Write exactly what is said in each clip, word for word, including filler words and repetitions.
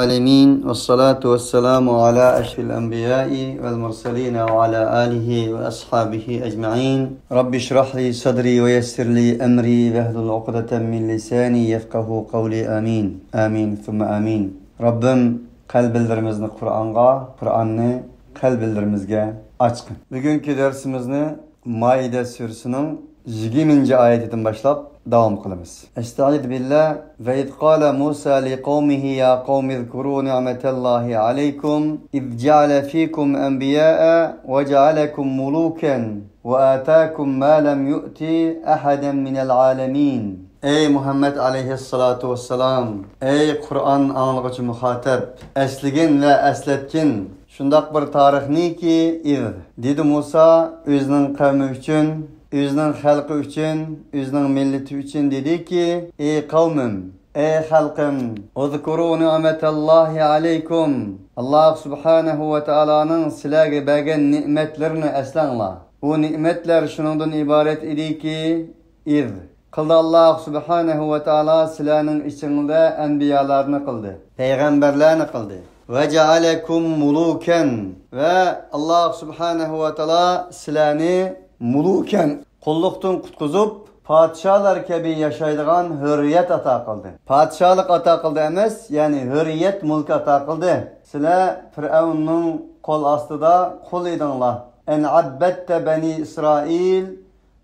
العالمين، والصلاة والسلام على أشرف الأنبياء والمرسلين وعلى آله وأصحابه أجمعين. رب اشرح لي صدري ويسر لي أمري واحلل عقدة من لساني يفقهوا قولي. آمين. آمين ثم آمين. رەببىم قەلبىلىرىمىزنى قۇرئانغا، قۇرئاننى قەلبىلىرىمىزگە ئاچقىن. بۈگۈنكى دەرسىمىزنى مائىدە سۈرىسىنىڭ يىگىرمىنچى ئايىتىدىن باشلاپ داۋام قىلىمىز. أستعيذ بالله. وإذ قال موسى لقومه يا قوم اذكروا نعمة الله عليكم إذ جعل فيكم أنبياء وجعلكم ملوكا وآتاكم ما لم يؤت أحدا من العالمين. ئەي مۇھەممەد ئەلەيھىسسالاتۇ ۋەسسالام، ئەي قۇرئان ئاڭلىغۇچى مۇخاتەب، ئەسلىگىن ۋە ئەسلەتكىن شۇنداق بىر تارىخنىكى، ئىز، دېدى مۇسا ئۆزىنىڭ قەۋمى ئۈچۈن، ئۆزىنىڭ خەلقى ئۈچۈن، ئۆزىنىڭ مىللىتى ئۈچۈن دېدىكى، ئەي قەۋمىم، ئەي خەلقىم، اذكروا نعمة الله عليكم، ئاللاھ سۇبھانەھۇ ۋە تائالانىڭ سىلەرگە بەرگەن نېمەتلىرىنى ئەسلەڭلار. ئۇ نېمەتلەر شۇنىڭدىن ئىبارەت ئىدىكى، ئىز، قىلدى ئاللاھ سۇبھانەھۇ ۋە تائالا سىلەرنىڭ ئىچىڭلاردا ئەنبىيالارنى قىلدى، پەيغەمبەرلەرنى قىلدى. وجعلكم ملوكا، ۋە ئاللاھ سۇبھانەھۇ ۋە تائالا سىلەرنى مۇلۇكەن، قۇللۇقتىن قۇتقۇزۇپ، پادىشاھلار كەبى ياشايدىغان ھۆرىيەت ئاتا قىلدى. پادىشاھلىق ئاتا قىلدى ئەمەس، يەنى ھۆرىيەت مۈلكى ئاتا قىلدى. سىلەر پىرئەۋننىڭ قول ئاستىدا قۇل ئىدىڭلار. أن عبدت بني إسرائيل،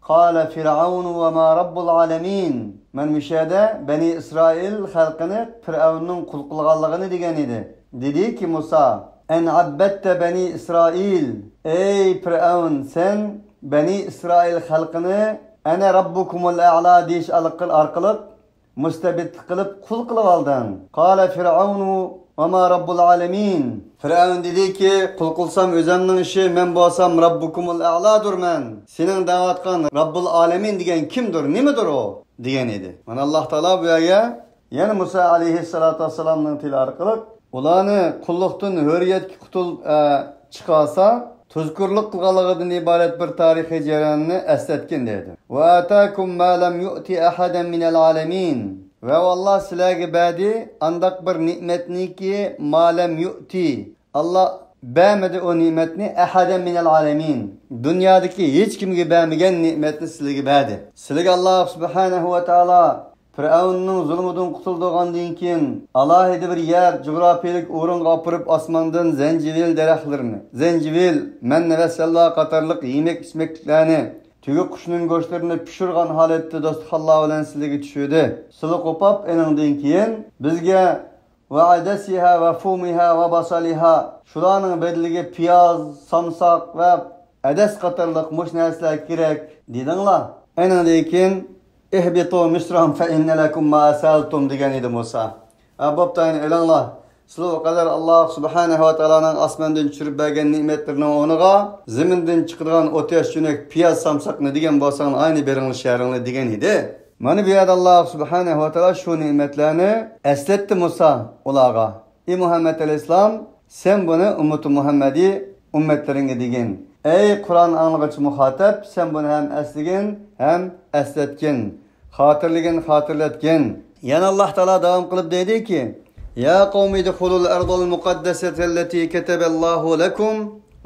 قال فرعون وما رب العالمين. مانا مۇشۇ يەردە بەنى ئىسرائىل خەلقىنى پىرئەۋننىڭ قۇل قىلغانلىقىنى دېگەن ئىدى. دېدىكى مۇسا، أن عبدت بني إسرائيل، ئەي پىرئەۋن، سەن بەنى ئىسرائىل خەلقىنى، أنا ربكم الأعلى دېيىش ئارقىلىق مۇستەبىتلىك قىلىپ قۇل قىلىۋالدىڭ. قال فرعون وما رب العالمين. پىرئەۋن دېدىكى، قۇل قىلسام ئۆزۈمنىڭ ئىشى، مەن بولسام ربكم الأعلى دۇرمەن. سېنىڭ دەۋاتقان رەببۇل ئالەمىن دېگەن كىمدۇر، نېمىدۇر ئۇ؟ دېگەن ئىدى. مانا ئاللاھ تائالا بۇ يەرگە يەنە مۇسا ئەلەيھىسسالاتۇ ۋەسسالامنىڭ تىلى ئارقىلىق ئۇلارنى قۇللۇقتىن ھۆرىيەتكە قۇتۇل-، ئە، چىقارسا، تۇزكورلۇق قىلغانلىقىدىن ئىبارەت بىر تارىخىي جەرياننى ئەسلەتكىن دەيدۇ. وآتاكم ما لم يؤت أحدا من العالمين. ۋە ئاللاھ سىلەرگە بەردى ئانداق بىر نېمەتنىكى، ما لم يؤت، ئاللاھ بەرمىدى ئۇ نېمەتنى، أحدا من العالمين، دۇنيادىكى ھېچكىمگە بەرمىگەن نېمەتنى سىلەرگە بەردى. سىلەرگە ئاللاھ سۇبھانەھۇ ۋە تائالا پىرئەۋننىڭ زۇلمىدىن قۇتۇلدۇرغاندىن كېيىن، ئالاھىدە بىر يەر، جۇغراپىيىلىك ئورۇنغا ئاپىرىپ، ئاسماندىن زەنجىۋىل دەرەخلىرىنى، زەنجىۋىل، مەننە ۋە سەلۋا قاتارلىق يېمەك-ئىچمەكلىكلەرنى، تۆگە قۇشنىڭ گۆشلىرىنى پىشۇرغان ھالەتتە دوستخانلار بىلەن سىلەرگە چۈشۈردى. سىلەر قوپاپ، ئېنىڭدىن كېيىن بىزگە وعدسها وفومها وبصلها، شۇلارنىڭ بەدىلىگە پىياز، سامساق ۋە ئەدەس قاتارلىق مۇشۇ نەرسىلەر كېرەك دېدىڭلار. ئېنىڭدىن كېيىن اهبطوا مصرا فإن لكم ما سألتم دېگەن ئىدى مۇسا. ھە، بوپتۇ، ئەنە ئېلىڭلار. سىلەر ئۇ قەدەر ئاللاھ سۇبھانەھۇ ۋە تائالانىڭ ئاسماندىن چۈشۈرۈپ بەرگەن نېمەتلىرىنىڭ ئورنىغا زېمىندىن چىقىدىغان ئوت ياش چۆنەك، پىياز، سامساقنى دېگەن بولساڭلار، ئاينى بېرىڭلار شەھىرىڭلار دېگەن ئىدى. مانا بۇ يەردە ئاللاھ سۇبھانەھۇ ۋە تائالا شۇ نېمەتلەرنى ئەسلەتتى مۇسا ئۇلارغا. ئى مۇھەممەد ئەلەيھىسسالام، سەن بۇنى ئۈممىتى مۇھەممەدىي ئۈممەتلىرىڭگە دېگىن. ئەي قۇرئان ئاڭلىغۇچى مۇخاتەب، سەن بۇنى ھەم ئەسلىگىن، ھەم ئەسلەتكىن. خاتىرىلىگىن، خاتىرىلەتكىن. يەنە ئاللاھ تائالا داۋام قىلىپ دەيدىكى، يا قوم ادخلوا الأرض المقدسة التي كتب الله لكم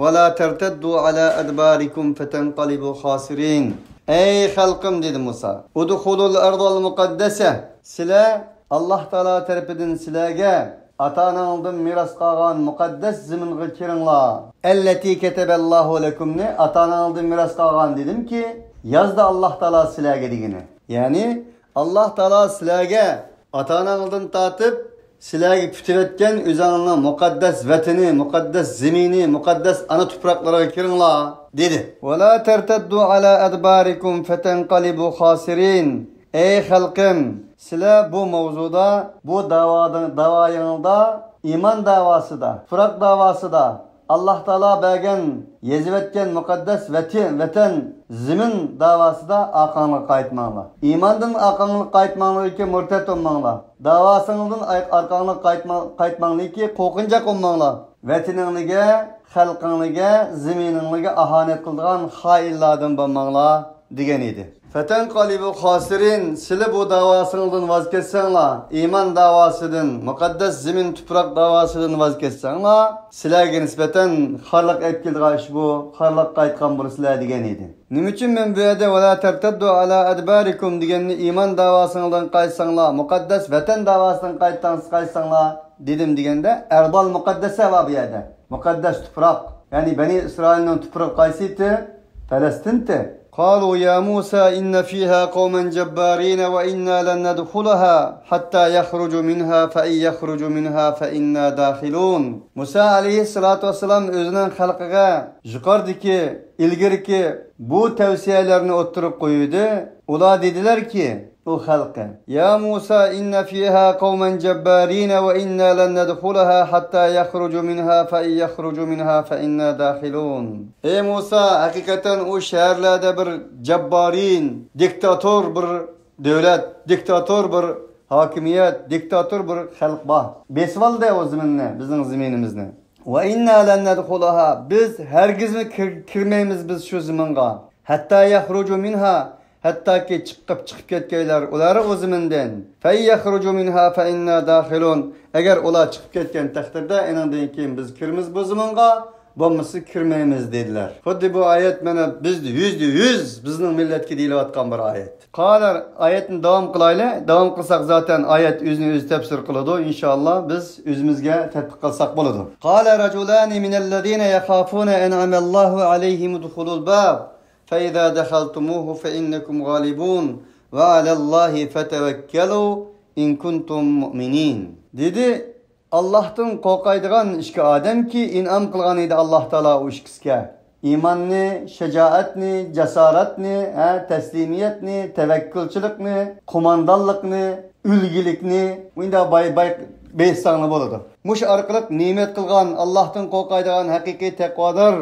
ولا ترتدوا على أدباركم فتنقلبوا خاسرين. ئەي خەلقىم، دېدى مۇسا، ادخلوا الأرض المقدسة، سىلەر ئاللاھ تائالا تەرىپىدىن سىلەرگە ئاتا-ئاناڭلاردىن مىراس قالغان مۇقەددەس زېمىنغا كىرىڭلار. التي كتب الله لكم نى ئاتا-ئاناڭلاردىن مىراس قالغان دېدىمكى، يازدى ئاللاھ تائالا سىلەرگە دېگىنى. يەنى ئاللاھ تائالا سىلەرگە ئاتا-ئاناڭلاردىن تارتىپ سىلەرگە پۈتۈۋەتكەن ئۆزۈڭلارنىڭ مۇقەددەس ۋەتىنى، مۇقەددەس زېمىنى، مۇقەددەس ئانا تۇپراقلىرىغا كىرىڭلار دېدى. ولا ترتدوا على أدباركم فتنقلبوا خاسرين. ئەي خەلقىم، سىلەر بۇ ماۋزۇدا، بۇ داۋادا، داۋايىڭلاردا، ئىمان داۋاسىدا، تۇپراق داۋاسىدا، ئاللاھ تائالا بەرگەن، يېزىۋەتكەن مۇقەددەس ۋەتى-، ۋەتەن، زېمىن داۋاسىدا ئارقاڭلارغا قايتماڭلار. ئىماندىن ئارقاڭلارغا قايتماڭلاركى، مۇرتەت بولماڭلار. داۋاسىڭلاردىن ئاي-، ئارقاڭلارغا قايتما-، قايتماڭلاركى، قورقۇنچاق بولماڭلار. ۋەتىنىڭلارگە، خەلقىڭلارگە، زېمىنىڭلارغا ئاھانەت قىلىدىغان خائىنلاردىن بولماڭلار، دېگەن ئىدى. فَتَنْقَلِبُوا خَاسِرِينَ، سىلى بۇ داۋاسىڭىزدىن ۋاز كەچسەڭلار، ئىمان داۋاسىدىن، مۇقەددەس زېمىن تۇپراق داۋاسىدىن ۋاز كەچسەڭلار، سىلەرگە نىسبەتەن خارلىق ئېلىپ كېلىدىغان ئىش بۇ، خارلىققا قايتقان بولىسىلەر دېگەن ئىدى. نېمە ئۈچۈن مەن بۇ يەردە «وَلَا تَرْتَدُّوا عَلَىٰ أَدْبَارِكُمْ» دېگەننى، ئىمان داۋاسىڭىزدىن قايتساڭلار، مۇقەددەس ۋەتەن داۋاسىدىن قايتساڭ-، قايتساڭلار دېدىم دېگەندە، ئەرزۇل مۇقەددەسە بار بۇ يەردە. مۇقەددەس تۇپراق. يەنى بەنى ئىسرائىلنىڭ تۇپرىقى قايسى ئىدى؟ پەلەستىن ئىدى. قالوا يا موسى إن فيها قوما جبارين وإنا لن ندخلها حتى يخرجوا منها فإن يخرجوا منها فإنا داخلون. مۇسا ئەلەيھىسسالاتۇ ۋەسسالام ئۆزىنىڭ خەلقىگە يۇقىرىدىكى، ئىلگىرىكى بۇ تەۋسىيەلەرنى ئوتتۇرىغا قويدى. ئۇلار دېدىلەركى، ئۇ خەلقى، يا موسى إن فيها قوما جبارين وإنا لن ندخلها حتى يخرجوا منها فإن يخرجوا منها فإنا داخلون. ئەي مۇسا، ھەقىقەتەن ئۇ شەھەرلەردە بىر جاببارىن، دىكتاتور بىر دۆلەت، دىكتاتور بىر ھاكىمىيەت، دىكتاتور بىر خەلق بار. بېسىۋالدى ئۇ زېمىننى، بىزنىڭ زېمىنىمىزنى. وإنا لن ندخلها، بىز ھەرگىزمۇ كىر-، كىرمەيمىز بىز شۇ زېمىنغا. حتى يخرجوا منها، ھەتتاكى چىقىپ، چىقىپ كەتكەيلەر ئۇلار ئۇ زېمىندىن. فإن يخرجوا منها فإنا داخلون. ئەگەر ئۇلار چىقىپ كەتكەن تەقدىردە، ئېنىڭدىن كېيىن بىز كىرىمىز بۇ زېمىنغا، بولمىسا كىرمەيمىز دېدىلەر. خۇددى بۇ ئايەت مانا بىز يۈزدە يۈز بىزنىڭ مىللەتكە دېيىلىۋاتقان بىر ئايەت. قال، ئايەتنى داۋام قىلايلى. داۋام قىلساق زاتەن ئايەت ئۆزىنى ئۆزى تەپسىر قىلىدۇ. ئىنشائاللا بىز ئۆزىمىزگە تەتبىق قىلساق بولىدۇ. قال رجلان من الذين يخافون أنعم الله عليهم ادخلوا الباب فإذا دخلتموه فإنكم غالبون وعلى الله فتوكلوا إن كنتم مؤمنين. دېدى، ئاللاھتىن قورقايدىغان ئىككى ئادەمكى، ئىنئام قىلغان ئىدى ئاللاھ تائالا ئۇ ئىككىسىگە. ئىماننى، شاجائەتنى، جاسارەتنى، ھە، تەسلىمىيەتنى، تەۋەككۈلچىلىكنى، قوماندانلىقنى، ئۈلگىلىكنى، ئۇنداق باي-، باي-، بېيىتساڭلار بولىدۇ. مۇشۇ ئارقىلىق نېمەت قىلغان، ئاللاھتىن قورقايدىغان ھەقىقىي تەقۋادار،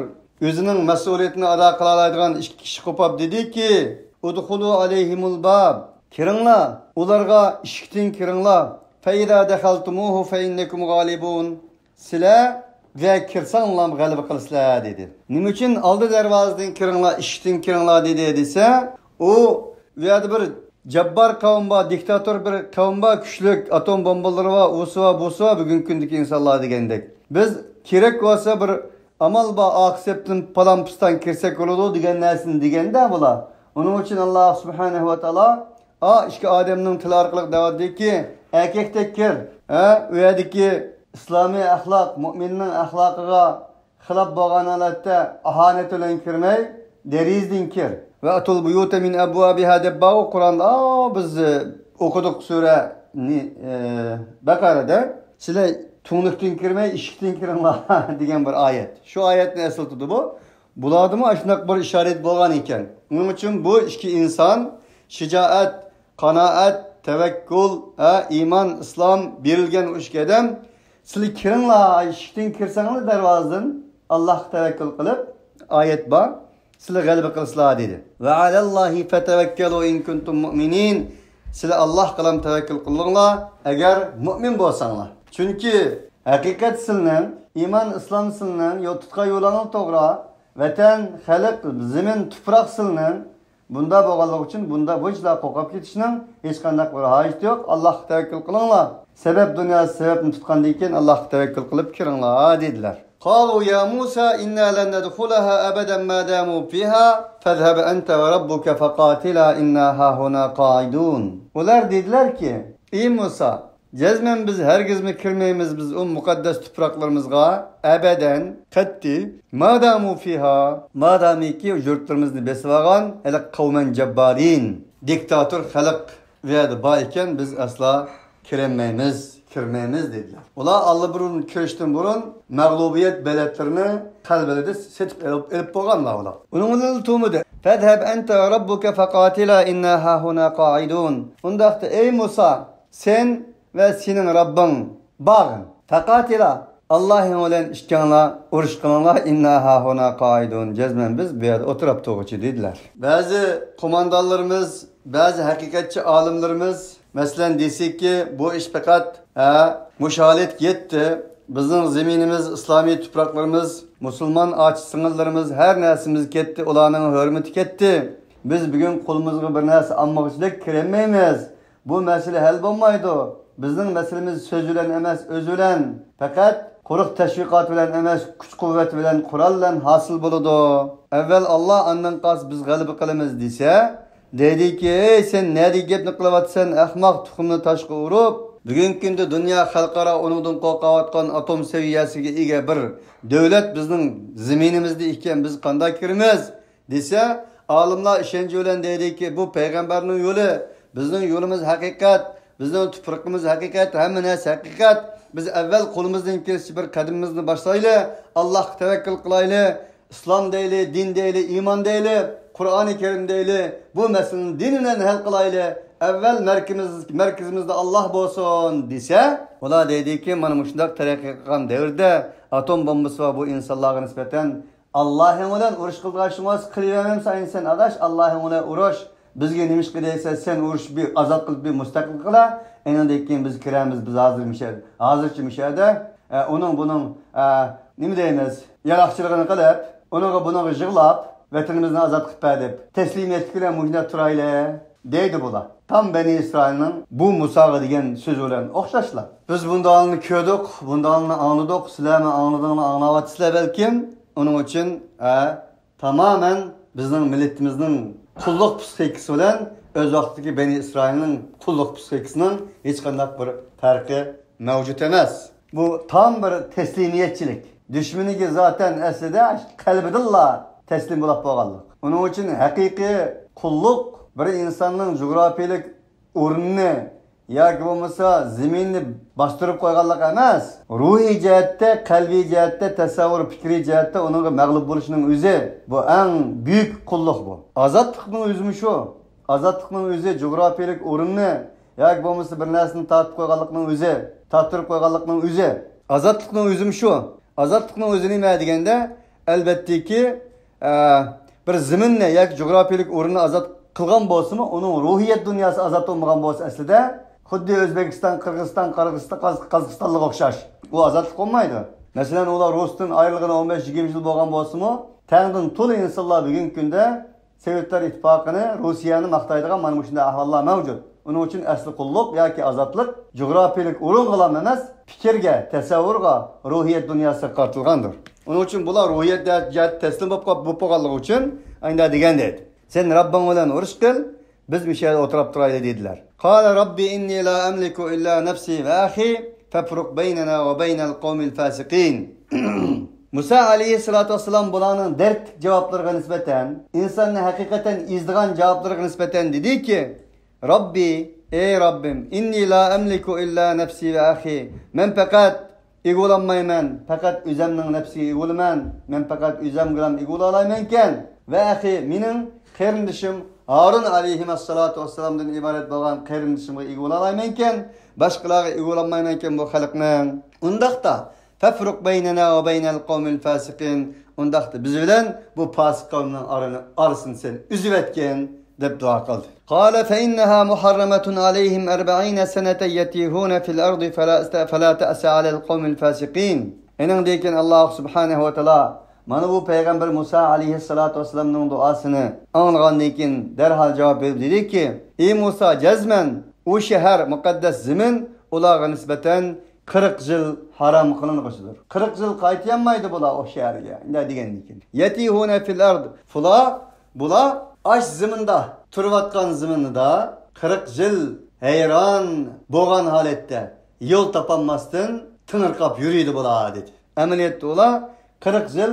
ئۆزىنىڭ مەسئۇلىيىتىنى ئادا قىلالايدىغان ئىككى كىشى قوپاپ دېدىكى، ادخلوا عليهم الباب، كىرىڭلار، ئۇلارغا ئىشىكتىن كىرىڭلار. فإذا دخلتموه فإنكم غالبون. سىلەر بۇ يەرگە كىرسەڭلار غەلىبە قىلىسىلەر دېدى. نېمە ئۈچۈن ئالدى دەرۋازىدىن كىرىڭلار، ئىشىكتىن كىرىڭلار دېدى دېسە، ئۇ، ئۇ يەردە بىر جاببار قەۋم بار، دىكتاتور بىر قەۋم بار، كۈچلۈك، ئاتوم بومبىلىرى بار، ئۇسى بار، بۇسى بار، بۈگۈنكى كۈندىكى ئىنسانلار دېگەندەك. بىز كېرەك بولسا بىر ئامال بار، ئارقا سەپتىن پالان پۇستان كىرسەك بولىدۇ دېگەن نەرسىنى دېگەندە بۇلار. ئۇنىڭ ئۈچۈن ئاللاھ سۇبھانەھۇ ۋە تائالا ئا، ئىككى ئادەمنىڭ تىلى ئارقىلىق دەۋاتىدۇكى، ئەركەكتەك كىر، ھە، ئۇ يەردىكى ئىسلامىي ئەخلاق، مۇئمىننىڭ ئەخلاقىغا خىلاپ بولغان ھالەتتە ئاھانەت بىلەن كىرمەي، دېرىزىدىن كىر. وأتوا البيوت من أبوابها دەپ بارغۇ قۇرئاندا، ئا، بىز، ئە، ئوقۇدۇق سۈرە نى-، ئە، بەقەرەدە. سىلەر تۈڭلۈكتىن كىرمەي، ئىشىكتىن كىرىڭلار دېگەن بىر ئايەت. شۇ ئايەتنى ئەسلىتىدۇ بۇ. بۇلاردىمۇ ئاشۇنداق بىر ئىشارەت بولغان ئىكەن. ئۇنىڭ ئۈچۈن بۇ ئىككى ئىنسان شىجائەت، قانائەت، تەۋەككۈل، ھە، ئىمان، ئىسلام بېرىلگەن ئۇ ئىككى ئادەم، سىلەر كىرىڭلار، ئىشىكتىن كىرسەڭلار دەرۋازىدىن، ئاللاھقا تەۋەككۈل قىلىپ، ئايەت بار، سىلەر غەلىبە قىلىسىلەر دېدى. وعلى الله فتوكلوا إن كنتم مؤمنين. سىلەر ئاللاھقىلا تەۋەككۈل قىلىڭلار، ئەگەر مۇئمىن بولساڭلار. چۈنكى ھەقىقەت سىلىنىڭ، ئىمان، ئىسلام سىلىنىڭ، يول تۇتقان يولىڭىز توغرا، ۋەتەن، خەلق، زېمىن، تۇپراق سىلىنىڭ. بۇنداق بولغانلىقى ئۈچۈن بۇنداق بۇنچىلا قورقۇپ كېتىشنىڭ ھېچقانداق بىر ھاجىتى يوق. ئاللاھقا تەۋەككۈل قىلىڭلار. سەۋەب دۇنياسى سەۋەبنى تۇتقاندىن كېيىن ئاللاھقا تەۋەككۈل قىلىپ كىرىڭلار دېدىلەر. قالوا يا موسى إنا لن ندخلها أبدا ما داموا فيها فاذهب أنت وربك فقاتلا إنا هاهنا قاعدون. ئۇلار دېدىلەركى، ئى مۇسا، جەزمەن بىز ھەرگىزمۇ كىرمەيمىز بىز ئۇ مۇقەددەس تۇپراقلىرىمىزغا، ئەبەدەن، قەتئىي، ما داموا فيها، مادامىكى يۇرتلىرىمىزنى بېسىۋالغان ھېلىقى قەۋمەن جاببارىن، دىكتاتور خەلق ئۇ يەردە بار ئىكەن، بىز ئەسلا كىرەلمەيمىز، كىرمەيمىز دېدىلەر. ئۇلار ئاللىبۇرۇن كىرىشتىن بۇرۇن مەغلۇبىيەت بېلەتلىرىنى قەلبىدە سېتىپ ئېلىپ، ئېلىپ بولغانلار ئۇلار. ئۇنىڭ بىلەن تۇرمىدى. فاذهب أنت وربك فقاتلا إنا هاهنا قاعدون. ئۇنداقتا ئەي مۇسا، سەن ۋە سېنىڭ رەببىڭ بارغىن. فقاتلا، ئاللاھىڭ بىلەن ئىككىڭلار ئۇرۇش قىلىڭلار. إنا هاهنا قاعدون، جەزمەن بىز بۇ يەردە ئولتۇراپ تۇرغۇچى دېدىلەر. بەزى قوماندانلىرىمىز، بەزى ھەقىقەتچى ئالىملىرىمىز، مەسىلەن، دېسىكى، بۇ ئىش پەقەت، ھە، مۇشۇ ھالەتكە يەتتى. بىزنىڭ زېمىنىمىز، ئىسلامىي تۇپراقلىرىمىز، مۇسۇلمان ئاچا-سىڭىللىرىمىز، ھەر نەرسىمىز كەتتى، ئۇلارنىڭ ھۆرمىتى كەتتى. بىز بۈگۈن قولىمىزغا بىر نەرسە ئالمىغۇچىلىك كىرەلمەيمىز. بۇ مەسىلە ھەل بولمايدۇ. بىزنىڭ مەسىلىمىز سۆز بىلەن ئەمەس، ئۆز بىلەن. پەقەت قۇرۇق تەشۋىقات بىلەن ئەمەس، كۈچ-قۇۋۋەت بىلەن، قورال بىلەن ھاسىل بولىدۇ. ئەۋۋەل ئاللا، ئاندىن قالسا بىز غەلىبە قىلىمىز دېسە، دەيدىكى، «ئەي، سەن نەدىكى گەپنى قىلىۋاتىسەن، ئەخمەق، تۇخۇمنى تاشقا ئۇرۇپ، بۈگۈنكى كۈندە دۇنيا خەلقئارا ئۇنىڭدىن قورقۇۋاتقان ئاتوم سەۋىيەسىگە ئىگە بىر دۆلەت بىزنىڭ زېمىنىمىزدا ئىكەن، بىز قانداق كىرىمىز؟» دېسە، ئالىملار ئىشەنچى بىلەن دەيدىكى، بۇ پەيغەمبەرنىڭ يولى، بىزنىڭ يولىمىز ھەقىقەت، بىزنىڭ تۇپرىقىمىز ھەقىقەت، ھەممە نەرسە ھەقىقەت. بىز ئەۋۋەل قولىمىزدىن كېلىشىچە بىر قەدىمىمىزنى باشلايلى، ئاللاھقا تەۋەككۈل قىلايلى، ئىسلام دەيلى، دىن دەيلى، ئىمان دەيلى، قۇرئانى كەرىم دەيلى، بۇ مەسىلىنى دىن بىلەن ھەل قىلايلى. ئەۋۋەل مەركىمىز-، مەركىزىمىزدە ئاللاھ بولسۇن دېسە، ئۇلار دەيدىكى، مانا مۇشۇنداق تەرەققىي قىلغان دەۋردە ئاتوم بومبىسى بار بۇ ئىنسانلارغا نىسبەتەن، ئاللاھىڭ بىلەن ئۇرۇش قىلىدىغان ئىشىڭ بولسا قىلىۋەرمەمسەن ئەمدى سەن ئاداش، ئاللاھىڭ بىلەن ئۇرۇش. بىزگە نېمىشقا دەيسەن، سەن ئۇرۇشۇپ بىر ئازاد قىلىپ بىر مۇستەقىل قىلا، ئېنىڭدىن كېيىن بىز كىرەمىز، بىز ھازىر مۇشۇ يەردە، ھازىرچە مۇشۇ يەردە، ئە، ئۇنىڭ بۇنىڭ، ئە، نېمە دەيمىز، يالاقچىلىقىنى قىلىپ، ئۇنىڭغا بۇنىڭغا يىغلاپ، ۋەتىنىمىزنى ئازاد قىلىپ بەر دەپ، تەسلىمىيەتلىك بىلەن مۇشۇنداق تۇرايلى، دەيدۇ بۇلار. تام بەنى ئىسرائىلنىڭ بۇ مۇساغا دېگەن سۆزى بىلەن ئوخشاشلا. بىز بۇنداقلارنى كۆردۇق، بۇنداقلارنى ئاڭلىدۇق، سىلەرمۇ ئاڭلىدىڭلار، ئاڭلاۋاتىسىلەر بەلكىم. ئۇنىڭ ئۈچۈن، ئە، تامامەن بىزنىڭ مىللىتىمىزنىڭ قۇللۇق پسىخىكىسى بىلەن ئۆز ۋاقتىدىكى بەنى ئىسرائىلنىڭ قۇللۇق پسىخىكىسىنىڭ ھېچقانداق بىر پەرقى مەۋجۇت ئەمەس. بۇ تام بىر تەسلىمىيەتچىلىك. دۈشمىنىگە زاتەن ئەسلىدە قەلبىدىنلا تەسلىم بولۇپ بولغانلىق. ئۇنىڭ ئۈچۈن ھەقىقىي قۇللۇق بىر ئىنساننىڭ جۇغراپىيىلىك ئورنىنى ياكى بولمىسا زېمىننى باستۇرۇپ قويغانلىق ئەمەس، روھىي جەھەتتە، قەلبىي جەھەتتە، تەسەۋۋۇر، پىكرىي جەھەتتە ئۇنىڭغا مەغلۇپ بولۇشنىڭ ئۆزى، بۇ ئەڭ بۈيۈك قۇللۇق بۇ. ئازادلىقنىڭ ئۆزىمۇ شۇ. ئازادلىقنىڭ ئۆزى جۇغراپىيىلىك ئورۇننى ياكى بولمىسا بىر نەرسىنى تارتىپ قويغانلىقنىڭ ئۆزى، تارتتۇرۇپ قويغانلىقنىڭ ئۆزى. ئازادلىقنىڭ ئۆزىمۇ شۇ. ئازادلىقنىڭ ئۆزى نېمە دېگەندە، ئەلۋەتتىكى، ئە، بىر زېمىننى ياكى جۇغراپىيىلىك ئورۇننى ئازاد قىلغان بولسىمۇ، ئۇنىڭ روھىيەت دۇنياسى ئازاد بولمىغان بولسا ئەسلىدە، خۇددى ئۆزبېكىستان، قىرغىزىستان، قىرغىزىستان، قاز-، قازاقىستانلىققا ئوخشاش. ئۇ ئازادلىق بولمايدۇ. مەسىلەن، ئۇلار روستىن ئايرىلغىلى ئون بەش يىگىرمە يىل بولغان بولسىمۇ، تەڭدىن تولا ئىنسانلار بۈگۈنكى كۈندە سوۋېتلار ئىتتىپاقىنى، روسىيەنى ماختايدىغان مانا مۇشۇنداق ئەھۋاللار مەۋجۇت. ئۇنىڭ ئۈچۈن ئەسلى قۇللۇق ياكى ئازادلىق جۇغراپىيىلىك ئورۇنغىلا ئەمەس، پىكىرگە، تەسەۋۋۇرغا، روھىيەت دۇنياسىغا قارىتىلغاندۇر. ئۇنىڭ ئۈچۈن بۇلار روھىيەت جەھەتتە تەسلىم بولۇپ قاپ-، بولۇپ بولغانلىقى ئۈچۈن ئايندا دېگەندەك، سەن رەببىڭ بىلەن ئۇرۇش قىل، بىز مۇشۇ يەردە ئولتۇراپ تۇرايلى دېدىلەر. قال رب إني لا أملك إلا نفسي وأخي فافرق بيننا وبين القوم الفاسقين. مۇسا ئەلەيھىسسالاتۇ ۋەسسالام بۇلارنىڭ دەردلىك جاۋابلىرىغا نىسبەتەن، ئىنساننى ھەقىقەتەن ئېزىدىغان جاۋابلىرىغا نىسبەتەن دېدىكى، رەببى، ئەي رەببىم، ئىننى لا ئەملىكۇ ئىللا نەفسى ۋە ئەخى، مەن پەقەت ئىگە بولالمايمەن، پەقەت ئۆزەمنىڭ نەپسىگە ئىگە بولىمەن، مەن پەقەت ئۆزەمگىلا ئىگە بولالايمەنكەن، ۋە ئەخى، مېنىڭ قېرىندىشىم ھارۇن ئەلەيھىمەسسالاتۇ ۋەسسالامدىن ئىبارەت بولغان قېرىندىشىمغا ئىگە بولالايمەنكەن، باشقىلارغا ئىگە بولالمايمەنكەن بۇ خەلقنىڭ. ئۇنداقتا، فەفرۇق بەينەنا ۋە بەينەل قەۋمىل فاسىقىن. ئۇنداقتا بىز بىلەن بۇ پاسىق قەۋمنىڭ ئارىنى، ئارىسىنى سەن ئۈزۈۋەتكىن، دەپ دۇئا قىلدى. قال فإنها محرمة عليهم أربعين سنة يتيهون في الأرض فلا، فلا تأس على القوم الفاسقين. ئېنىڭدىن كېيىن ئاللاھ سۇبھانەھۇ ۋە تائالا مانا بۇ پەيغەمبەر مۇسا ئەلەيھىسسالاتۇ ۋەسسالامنىڭ دۇئاسىنى ئاڭلىغاندىن كېيىن دەرھال جاۋاب بېرىپ دېدىكى، ئى مۇسا، جەزمەن ئۇ شەھەر، مۇقەددەس زېمىن ئۇلارغا نىسبەتەن قىرىق يىل ھارام قىلىنغۇچىدۇر. قىرىق يىل قايتىيالمايدۇ بۇلار ئۇ شەھەرگە، ئۇنداق دېگەندىن كېيىن. يەتىھۇنە فىل ئەرد. بۇلار، بۇلار ئاش زېمىندا، تۇرۇۋاتقان زېمىنىدا قىرىق يىل ھەيران بولغان ھالەتتە يول تاپالماستىن تېڭىرقاپ يۈرىدۇ بۇلار، دېدى. ئەمەلىيەتتە ئۇلار قىرىق يىل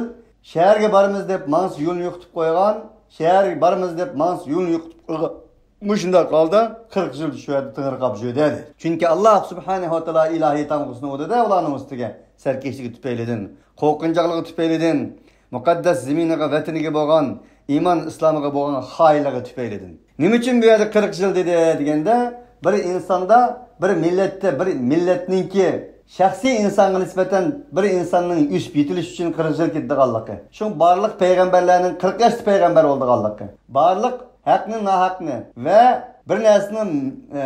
شەھەرگە بارىمىز دەپ ماڭسا يولنى يوقىتىپ قويغان، شەھەرگە بارىمىز دەپ ماڭسا يولنى يوقىتىپ قويغان. مۇشۇنداق ھالدا قىرىق يىل شۇ يەردە تېڭىرقاپ يۈردى. چۈنكى ئاللاھ سۇبھانەھۇ ۋە تائالا ئىلاھىي تامغىسىنى ئۇردى-دە ئۇلارنىڭ ئۈستىگە. سەركەشلىكى تۈپەيلىدىن، قورقۇنچاقلىقى تۈپەيلىدىن، مۇقەددەس زېمىنىغا، ۋەتىنىگە بولغان، ئىمان ئىسلامىغا بولغان خائىنلىقى تۈپەيلىدىن. نېمە ئۈچۈن بۇ يەردە قىرىق يىل دېدى دېگەندە، بىر ئىنساندا، بىر مىللەتتە، بىر مىللەتنىڭكى شەخسىي ئىنسانغا نىسبەتەن بىر ئىنساننىڭ ئۆسۈپ يېتىلىش ئۈچۈن قىرىق يىل كېتىدىغانلىقى، شۇ بارلىق پەيغەمبەرلەرنىڭ قىرىق ياشتا پەيغەمبەر بولىدىغانلىقى، بارلىق ھەقنى، ناھەقنى ۋە بىر نەرسىنى، ئە،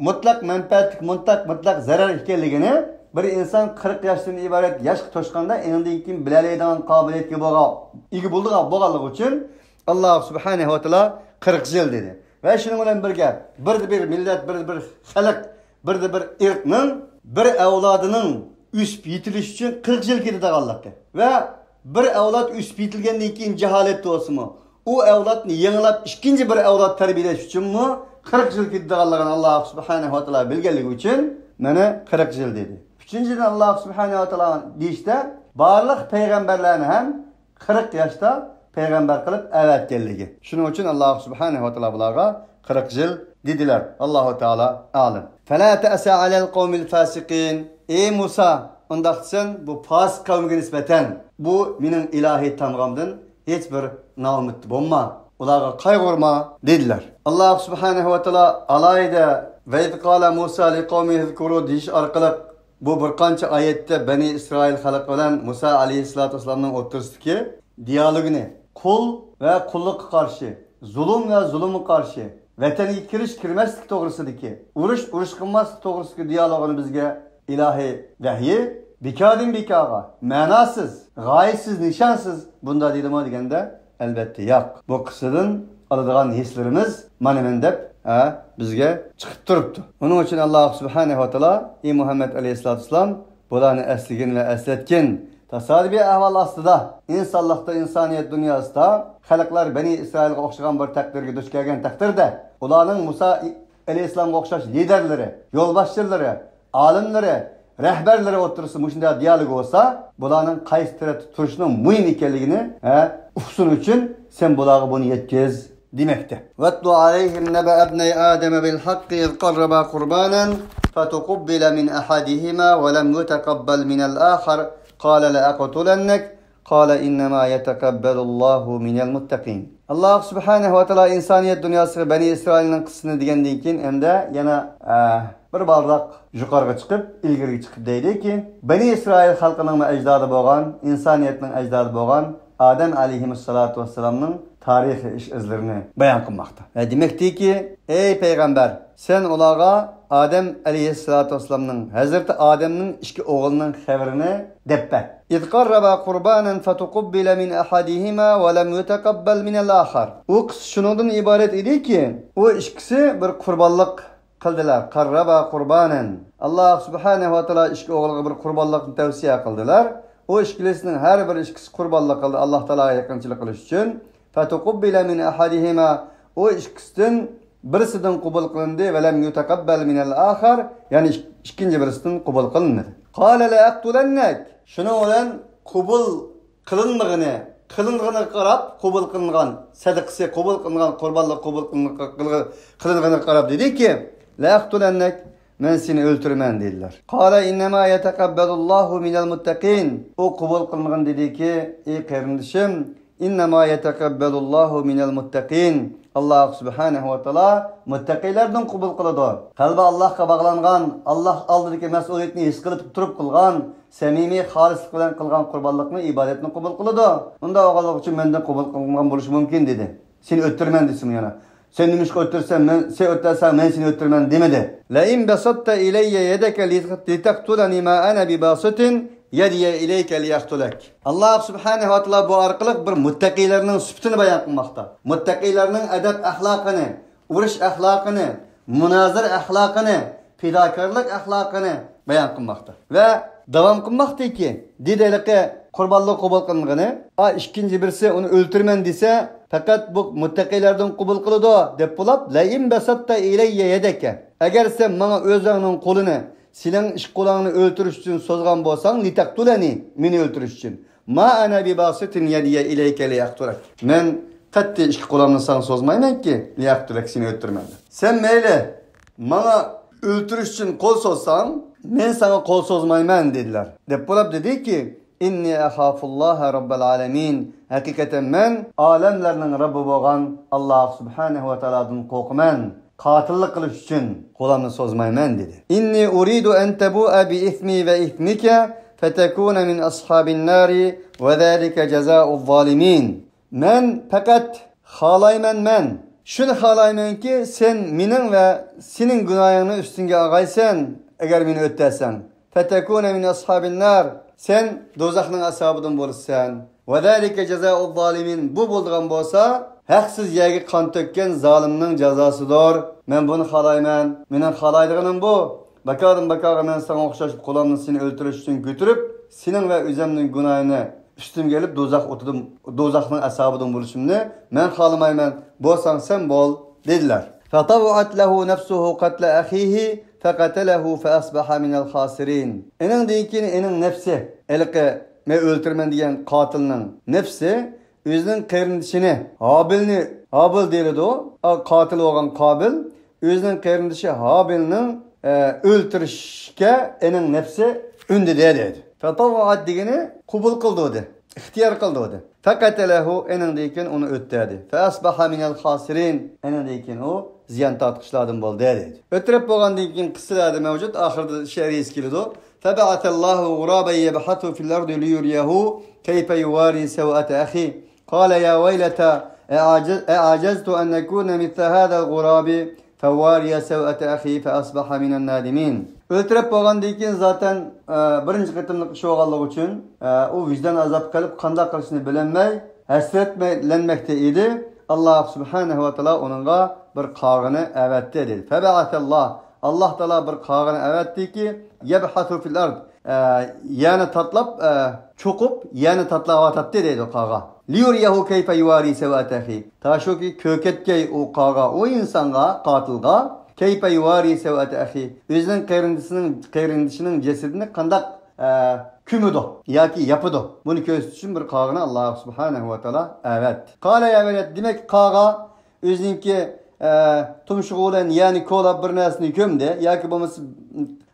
مۇتلەق مەنپەئەتلىك، مۇتلەق، مۇتلەق زەرەر ئىكەنلىكىنى بىر ئىنسان قىرىق ياشتىن ئىبارەت ياشقا توشقاندا ئېنىڭدىن كېيىن بىلەلەيدىغان قابىلىيەتكە بولغان، ئىگە بولىدىغان بولغانلىقى ئۈچۈن ئاللاھ سۇبھانەھۇ ۋە تائالا قىرىق يىل دېدى. ۋە شۇنىڭ بىلەن بىرگە، بىردە بىر مىللەت، بىردە بىر خەلق، بىردە بىر ئىرقنىڭ بىر ئەۋلادىنىڭ ئۆسۈپ يېتىلىش ئۈچۈن قىرىق يىل كېتىدىغانلىقى ۋە بىر ئەۋلاد ئۆسۈپ يېتىلگەندىن كېيىن جاھالەتتە بولسىمۇ، ئۇ ئەۋلادنى يېڭىلاپ ئىككىنچى بىر ئەۋلاد تەربىيەلەش ئۈچۈنمۇ قىرىق يىل كېتىدىغانلىقىنى ئاللاھ سۇبھانەھۇ ۋە تائالا بىلگەنلىكى ئۈچۈن مانا قىرىق يىل دېدى. ئۈچىنچىدىن، ئاللاھ سۇبھانەھۇ ۋە تائالا دېيىشتە، بارلىق پەيغەمبەرلەرنى ھەم قىرىق ياشتا پەيغەمبەر قىلىپ ئەۋەتكەنلىكى. شۇنىڭ ئۈچۈن ئاللاھ سۇبھانەھۇ ۋە تائالا بۇلارغا قىرىق يىل دېدىلەر. ئاللاھۇ تائالا ئالىم. فلا تأس على القوم الفاسقين. ئى مۇسا، ئۇنداقتا سەن بۇ پاسىق قەۋمگە نىسبەتەن، بۇ مېنىڭ ئىلاھىي تامغامدىن ھېچ بىر نائۈمىد بولما، ئۇلارغا قايغۇرما، دېدىلەر. ئاللاھ سۇبھانەھۇ ۋە تائالا ئالاھىدە ۋە ئىز قالە مۇسا لىقەۋمىھى ئىزكۇرۇ دېيىش ئارقىلىق بۇ بىر قانچە ئايەتتە بەنى ئىسرائىل خەلقى بىلەن مۇسا ئەلەيھىسسالاتۇ ۋەسسالامنىڭ ئوتتۇرىسىدىكى دىيالوگىنى، قۇل ۋە قۇللۇققا قارشى، زۇلۇم ۋە زۇلۇمغا قارشى، ۋەتەنگە كىرىش كىرمەسلىك توغرىسىدىكى، ئۇرۇش ئۇرۇش قىلماسلىق توغرىسىدىكى دىيالوگىنى بىزگە ئىلاھىي ۋەھيى بىكاردىن بىكارغا، مەناسىز، غايىسىز، نىشانسىز بۇنداق دېدىمۇ دېگەندە، ئەلۋەتتە ياق. بۇ قىسسىدىن ئالىدىغان ھېسلىرىمىز مانا مەن دەپ، ھە، بىزگە چىقىپ تۇرۇپتۇ. ئۇنىڭ ئۈچۈن ئاللاھ سۇبھانەھۇ ۋە تائالا، ئى مۇھەممەد ئەلەيھىسسالاتۇ ۋەسسالام، بۇلارنى ئەسلىگىن ۋە ئەسلەتكىن. تاسادىپىي ئەھۋال ئاستىدا، ئىنسانلىقتا، ئىنسانىيەت دۇنياسىدا خەلقلەر بەنى ئىسرائىلغا ئوخشىغان بىر تەقدىرگە دۇچ كەلگەن تەقدىردە، ئۇلارنىڭ مۇسا ئەلەيھىسسالامغا ئوخشاش لىدەرلىرى، يولباشچىلىرى، ئالىملىرى، رەھبەرلىرى ئوتتۇرىسىدا مۇشۇنداق دىيالوگ بولسا، بۇلارنىڭ قايسى تەرەپتە تۇرۇشىنىڭ مۇھىم ئىكەنلىكىنى، ھە، ئۇقسۇن ئۈچۈن سەن بۇلارغا بۇنى يەتكۈز دېمەكتە. واتل عليهم نبأ ابني آدم بالحق إذ قربا قربانا فتقبل من أحدهما ولم يتقبل من الآخر قال لأقتلنك قال إنما يتقبل الله من المتقين. ئاللاھ سۇبھانەھۇ ۋە تائالا ئىنسانىيەت دۇنياسىغا بەنى ئىسرائىلنىڭ قىسسىسىنى دېگەندىن كېيىن، ئەمدى يەنە، ئە، بىر بالداق يۇقىرىغا چىقىپ، ئىلگىرىگە چىقىپ دەيدىكى، بەنى ئىسرائىل خەلقىنىڭ ئەجدادى بولغان، ئىنسانىيەتنىڭ ئەجدادى بولغان ئادەم ئەلەيھىمۇسسالاتۇ ۋەسسالامنىڭ تارىخىي ئىش ئىزلىرىنى بايان قىلماقتا. ۋە دېمەكتىكى، ئەي پەيغەمبەر، سەن ئۇلارغا ئادەم ئەلەيھىسسالاتۇ ۋەسسالامنىڭ، ھەزرىتى ئادەمنىڭ ئىككى ئوغلىنىڭ خەۋىرىنى دەپ بەر. إذ قربا قربانا فتقبل من أحدهما ولم يتقبل من الآخر. ئۇ قىسسا شۇنىڭدىن ئىبارەت ئىدىكى، ئۇ ئىككىسى بىر قۇربانلىق قىلدىلار. قربا قربانا. ئاللاھ سۇبھانەھۇ ۋە تائالا ئىككى ئوغلىغا بىر قۇربانلىقنى تەۋسىيە قىلدىلار. ئۇ ئىككىلىسىنىڭ ھەر بىر ئىككىسى قۇربانلىق قىلدى، ئاللاھ تائالاغا يېقىنچىلىق قىلىش ئۈچۈن. فتقبل من أحدهما، ئۇ ئىككىسىدىن بىرسىدىن قوبۇل قىلىندى، ولم يتقبل من الآخر، يەنى ئىك-، ئىككىنچى بىرسىدىن قوبۇل قىلىنمىدى. قال لأقتلنك، شۇنىڭ بىلەن قوبۇل قىلىنمىغىنى، قىلىنغىنىغا قاراپ، قوبۇل قىلىنغان سەدىقىسى، قوبۇل قىلىنغان قۇربانلىق قوبۇل قىلىنغا-، قىلغا-، قىلىنغىنىغا قاراپ دېدىكى، لأقتلنك، مەن سېنى ئۆلتۈرىمەن دېدىلەر. قال إنما يتقبل الله من المتقين. ئۇ قوبۇل قىلىنغىنى دېدىكى، ئى قېرىندىشىم، إنما يتقبل الله من المتقين. ئاللاھ سۇبھانەھۇ ۋە تائالا مۇتتەقىيلەردىن قوبۇل قىلىدۇ. قەلبى ئاللاھقا باغلانغان، ئاللاھ ئالدىدىكى مەسئۇلىيەتنى ھېس قىلىپ تۇرۇپ قىلغان، سەمىمىي، خالىسلىق بىلەن قىلغان قۇربانلىقنى، ئىبادەتنى قوبۇل قىلىدۇ. ئۇنداق بولغانلىقى ئۈچۈن مەندىن قوبۇل قىلىنغان بولۇشى مۇمكىن، دېدى. سېنى ئۆلتۈرىمەن دېسىمۇ يەنە. سەن نېمىشقا ئۆلتۈرسەن، مەن، سەن ئۆلتۈرسەڭ، مەن سېنى ئۆلتۈرىمەن دېمىدى. لئن بسطت إلي يدك لتقتلني ما أنا بباسط يدي إليك لأقتلك. ئاللاھ سۇبھانەھۇ ۋە تائالا بۇ ئارقىلىق بىر مۇتتەقىيلەرنىڭ سۈپىتىنى بايان قىلماقتا. مۇتتەقىيلەرنىڭ ئەدەپ ئەخلاقىنى، ئۇرۇش ئەخلاقىنى، مۇنازىرە ئەخلاقىنى، پىداكارلىق ئەخلاقىنى بايان قىلماقتا. ۋە داۋام قىلماقتىكى، دېدى ھېلىقى قۇربانلىق قوبۇل قىلىنغىنى، ئا، ئىككىنچى بىرسى ئۇنى ئۆلتۈرىمەن دېسە، پەقەت بۇ مۇتتەقىيلەردىن قوبۇل قىلىدۇ، دەپ بولاپ، لئن بسطت إلي يدك. ئەگەر سەن ماڭا ئۆزۈڭنىڭ قولىنى، سېنىڭ ئىككى قولۇڭنى ئۆلتۈرۈش ئۈچۈن سوزغان بولساڭ، لتقتلني، مېنى ئۆلتۈرۈش ئۈچۈن. ما أنا بباسط يدي إليك لأقتلك. مەن قەتئىي ئىككى قولۇمنى ساڭا سوزمايمەنكى، لأقتلك، سېنى ئۆلتۈرمەن دەپ. سەن مەيلى ماڭا ئۆلتۈرۈش ئۈچۈن قول سوزساڭ، مەن ساڭا قول سوزمايمەن، دېدىلەر. دەپ بولاپ دېدىكى، إني أخاف الله رب العالمين. ھەقىقەتەن مەن ئالەملەرنىڭ رەببى بولغان ئاللاھ سۇبھانەھۇ ۋە تائالادىن قورقىمەن. قاتىللىق قىلىش ئۈچۈن قولۇمنى سوزمايمەن، دېدى. إني أريد أن تبوء بإثمي وإثمك فتكون من أصحاب النار وذلك جزاء الظالمين. مەن پەقەت خالايمەن، مەن شۇنى خالايمەنكى، سەن مېنىڭ ۋە سېنىڭ گۇناھىڭنى ئۈستۈڭگە ئالغايسەن، ئەگەر مېنى ئۆلتۈرسەڭ. فتكون من أصحاب النار، سەن دوزاخنىڭ ئەسھابىدىن بولىسەن. وذلك جزاء الظالمين، بۇ بولىدىغان بولسا، ھەقسىز يەرگە قان تۆككەن زالىمنىڭ جازاسىدۇر. مەن بۇنى خالايمەن. مېنىڭ خالايدىغىنىم بۇ. بىكاردىن بىكارغا مەن ساڭا ئوخشاش قۇلامنى سېنى ئۆلتۈرۈش ئۈچۈن كۆتۈرۈپ، سېنىڭ ۋە ئۆزۈمنىڭ گۇناھىنى ئۈستۈمگە ئېلىپ، دوزاخ ئوتىدىن، دوزاخنىڭ ئازابىدىن بولۇشۇمنى مەن خالىمايمەن. بولساڭ سەن بول، دېدىلەر. فطوعت له نفسه قتل أخيه فقتله فأصبح من الخاسرين. ئېنىڭدىن كېيىن ئېنىڭ نەپسى، ھېلىقى مەن ئۆلتۈرىمەن دېگەن قاتىلنىڭ نەپسى ئۆزىنىڭ قېرىندىشىنى ھابىلنى، ھابىل دېيىلىدۇ، قاتىل بولغان قابىل، ئۆزىنىڭ قېرىندىشى ھابىلنىڭ، ئە، ئۆلتۈرۈشكە ئېنىڭ نەپسى ئۈندىدى دەيدۇ. فطوعت دېگىنى قوبۇل قىلدى دېدى، ئىختىيار قىلدى دېدى. فقتله، ئېنىڭدىن كېيىن ئۇنى ئۆلتۈردى. فأصبح من الخاسرين، ئېنىڭدىن كېيىن ئۇ زىيان تارتقۇچىلاردىن بولدى دەيدۇ. ئۆتۈرۈپ بولغاندىن كېيىن قىسسىلەردە مەۋجۇت، ئاخىرىدا شېئىر ئېسىگە كېلىدۇ. فبعث الله غرابا يبحث في الأرض ليريه كيف يواري سوءة أخيه. قال يا ويلتى أعجز-، أعجزت أن أكون مثل هذا الغراب فأواري سوءة أخي فأصبح من النادمين. ئۆلتۈرۈپ بولغاندىن كېيىن زاتەن، ئە، بىرىنچى قېتىملىق ئىش بولغانلىقى ئۈچۈن، ئە، ئۇ ۋىجدان ئازابى قىلىپ قانداق قىلىشنى بىلەلمەي ھەسرەتلەنمەكتە ئىدى. ئاللاھ سۇبھانەھۇ ۋە تائالا ئۇنىڭغا بىر قاغىنى ئەۋەتتى دېدى. فبعث الله، ئاللاھ تائالا بىر قاغىنى ئەۋەتتىكى، يبحث في الأرض، ئە، يەرنى تاتلاپ، ئە، چوقۇپ يەرنى تاتلاۋاتاتتى دەيدۇ قاغا. ليريه كيف يواري سوءة أخيه. تا شۇكى كۆركەتكەي ئۇ قاغا، ئۇ ئىنسانغا، قاتىلغا، كيف يواري سوءة أخيه، ئۆزىنىڭ قېرىندىسىنىڭ، قېرىندىشىنىڭ جەسىتىنى قانداق، ئە، كۆمىدۇ ياكى ياپىدۇ. بۇنى كۆرسىتىش ئۈچۈن بىر قاغىنى ئاللاھ سۇبھانەھۇ ۋە تائالا ئەۋەتتى. قال يا ويلتى، دېمەك قاغا ئۆزىنىڭكى، ئە، تۇمشۇقى بىلەن يەرنى كولاپ بىر نەرسىنى كۆمدى ياكى بولمىسا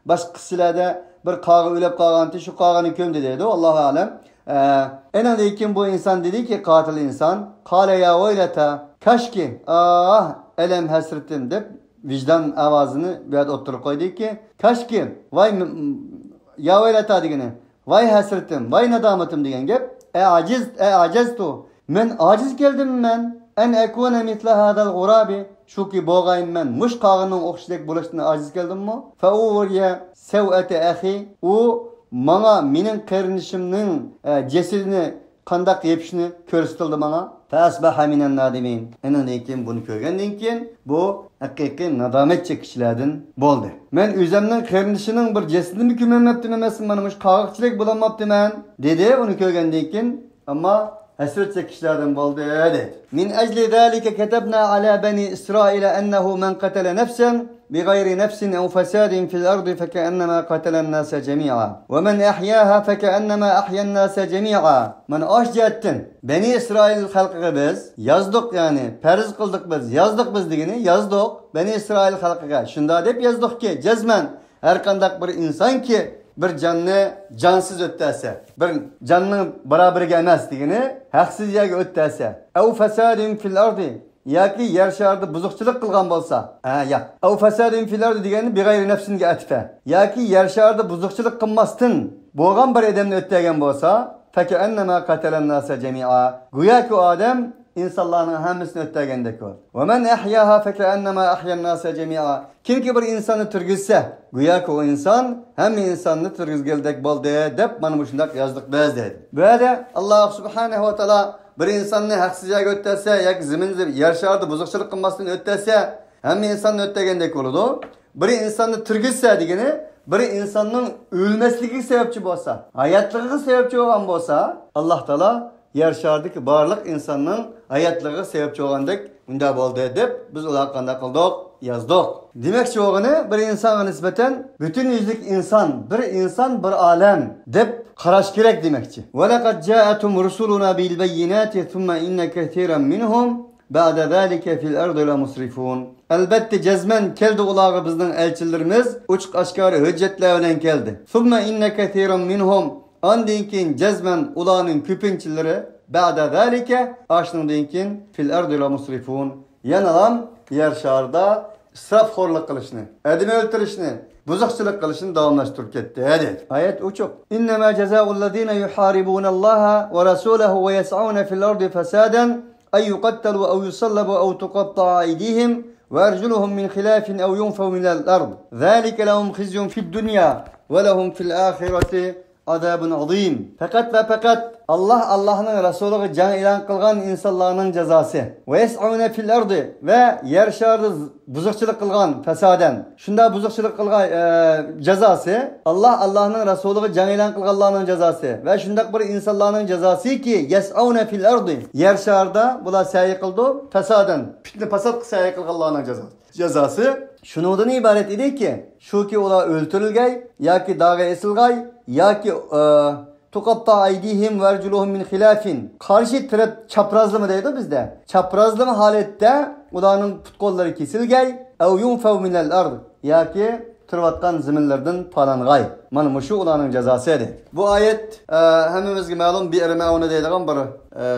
باشقا قىسسىلەردە بىر قاغا ئۆلۈپ قالغانتى، شۇ قاغىنى كۆمدى دەيدۇ، ئاللاھۇ ئەلەم. ئە، ئېنىڭدىن كېيىن بۇ ئىنسان دېدىكى، قاتىل ئىنسان، قال يا ويلتى، كاشكى، ئاھ، ئەلەم ھەسرىتىم دەپ ۋىجدان ئاۋازىنى بۇ يەردە ئوتتۇرىغا قويدىكى، كاشكى، ۋاي، م-، م-، يا ويلتى دېگىنى، ۋاي ھەسرىتىم، ۋاي نادامىتىم دېگەن گەپ. ئەئەجىز، ئەئەجەزتۇ، مەن ئاجىز كەلدىممۇ مەن؟ ئەن ئەكۇنە مىسلە ھازەل غۇرابى، شۇكى بولغايمەن مۇشۇ قاغىنىڭ ئوخشىشىدەك بولۇشتىن ئاجىز كەلدىممۇ؟ فەئۇرىيە سەۋئەتە ئەخى، ئۇ ماڭا مېنىڭ قېرىندىشىمنىڭ، ئە، جەسىتىنى قانداق يېپىشنى كۆرسىتىلدى ماڭا. فەئەسبەھە مىنەن نادىمىن. ئېنىڭدىن كېيىن، بۇنى كۆرگەندىن كېيىن، بۇ ھەقىقىي نادامەت چېكىشلەردىن بولدى. مەن ئۆزەمنىڭ قېرىندىشىنىڭ بىر جەسىتىنىمۇ كۆمەلمەپتىمەن، مەسىلەن، مانا مۇشۇ قاغىچىلىك بولالماپتىمەن، دېدى ئۇنى كۆرگەندىن كېيىن. ئەمما ھەسرەت چېكىشلەردىن بولدى، دېدى. من أجل ذلك كتبنا على بني إسرائيل أنه من قتل نفسا بغير نفس أو فساد في الأرض فكأنما قتل الناس جميعا ومن أحياها فكأنما أحيا الناس جميعا. مانا ئاشۇ جەھەتتىن بەنى ئىسرائىل خەلقىگە بىز يازدۇق، يەنى پەرز قىلدۇق بىز، يازدۇق بىز دېگىنى يازدۇق. بەنى ئىسرائىل خەلقىگە شۇنداق دەپ يازدۇقكى، جەزمەن ھەر قانداق بىر ئىنسانكى بىر جاننى جانسىز ئۆتتەرسە، بىر جاننىڭ بارابىرىگە ئەمەس دېگىنى، ھەقسىز يەرگە ئۆتتەرسە، أو فساد في الأرض، ياكى يەر شارىدا بۇزۇقچىلىق قىلغان بولسا، ھە، ياق. أو فساد في الأرض دېگەننى بغير نفس كە ئەتىپە. ياكى يەر شارىدا بۇزۇقچىلىق قىلماستىن بولغان بىر ئادەمنى ئۆتتەرگەن بولسا، فكأنما قتل الناس جميعا. گوياكى ئۇ ئادەم ئىنسانلارنىڭ ھەممىسىنى ئۆتتەرگەندەك بولدى. ومن أحياها فكأنما أحيا الناس جميعا. كىمكى بىر ئىنساننى تۈرگۈزسە، گوياكى ئۇ ئىنسان ھەممە ئىنساننى تۈرگۈزگەندەك بولدى، دەپ مانا مۇشۇنداق يازدۇق بىز، دەيدۇ. بۇ يەردە ئاللاھ سۇبھانەھۇ ۋە تائالا بىر ئىنساننى ھەقسىز يەرگە ئۆتتەرسە ياكى زېمىن، يەر شارىدا بۇزۇقچىلىق قىلماستىن ئۆتتەرسە، ھەممە ئىنساننى ئۆتتەرگەندەك بولىدۇ. بىر ئىنساننى تىرگىتسە دېگىنى، بىر ئىنساننىڭ ئۆلمەسلىكىگە سەۋەبچى بولسا، ھاياتلىقىغا سەۋەبچى بولغان بولسا، ئاللاھ تائالا يەر شارىدىكى بارلىق ئىنساننىڭ ھاياتلىقىغا سەۋەبچى بولغاندەك ئۇنداق بولدى دەپ، بىز ئۇلارغا قانداق قىلدۇق؟ يازدۇق. دېمەكچى بولغىنى، بىر ئىنسانغا نىسبەتەن پۈتۈن يۈزلۈك ئىنسان، بىر ئىنسان، بىر ئالەم دەپ قاراش كېرەك دېمەكچى. ولقد جاءتهم رسلنا بالبينات ثم إن كثيرا منهم بعد ذلك في الأرض لمسرفون. ئەلۋەتتە، جەزمەن كەلدى ئۇلارغا بىزنىڭ ئەلچىلىرىمىز ئوچۇق ئاشكارا ھۆججەتلەر بىلەن كەلدى. ثم إن كثيرا منهم، ئاندىن كېيىن جەزمەن ئۇلارنىڭ كۆپىنچىلىرى، بعد ذلك، ئاشۇنىڭدىن كېيىن، في الأرض لمسرفون، يەنىلا يەر شارىدا ئىسراپخورلۇق قىلىشنى، ئادەم ئۆلتۈرۈشنى، بۇزۇقچىلىق قىلىشنى داۋاملاشتۇرۇپ كەتتى، دەيدۇ. ئايەت ئوچۇق. إنما جزاء الذين يحاربون الله ورسوله ويسعون في الأرض فسادا أن يقتلوا أو يصلبوا أو تقطع أيديهم وأرجلهم من خلاف أو ينفوا من الأرض ذلك لهم خزي في الدنيا ولهم في الآخرة عذاب عظيم. پەقەت ۋە پەقەت ئاللاھ، ئاللاھنىڭ رەسۇلىغا جەڭ ئېلان قىلغان ئىنسانلارنىڭ جازاسى. ويسعون في الأرض، ۋە يەر شارىدا بۇزۇقچىلىق قىلغان، فەسادەن. شۇنداق بۇزۇقچىلىق قىلغان، ئە، جازاسى. ئاللاھ، ئاللاھنىڭ رەسۇلىغا جەڭ ئېلان قىلغانلارنىڭ جازاسى. ۋە شۇنداق بىر ئىنسانلارنىڭ جازاسىكى، يسعون في الأرض، يەر شارىدا بۇلار سەي قىلىدۇ، فەسادەن، پىتنە پاساتقا سەي قىلغانلارنىڭ جازاسى. جازاسى شۇنىڭدىن ئىبارەت ئىدىكى، شۇكى ئۇلار ئۆلتۈرۈلگەي ياكى داغا ئېسىلغاي ياكى، ئە، تۇقاتتا ئەيدىھىم ۋەرجۇلۇھۇم مىن خىلاف. قارشى تەرەپ چاپرازلىما دەيدۇ بىزدە. چاپرازلىما ھالەتتە ئۇلارنىڭ پۇت-قوللىرى كېسىلگەي، ئەۋ يۇنفەۋ مىنەل ئەرد، ياكى تۇرۇۋاتقان زېمىنلىرىدىن پالانغاي. مانا مۇشۇ ئۇلارنىڭ جازاسى دەيدۇ. بۇ ئايەت، ئە، ھەممىمىزگە مەلۇم، بىئر مەئۇنە دەيدىغان بىر، ئە،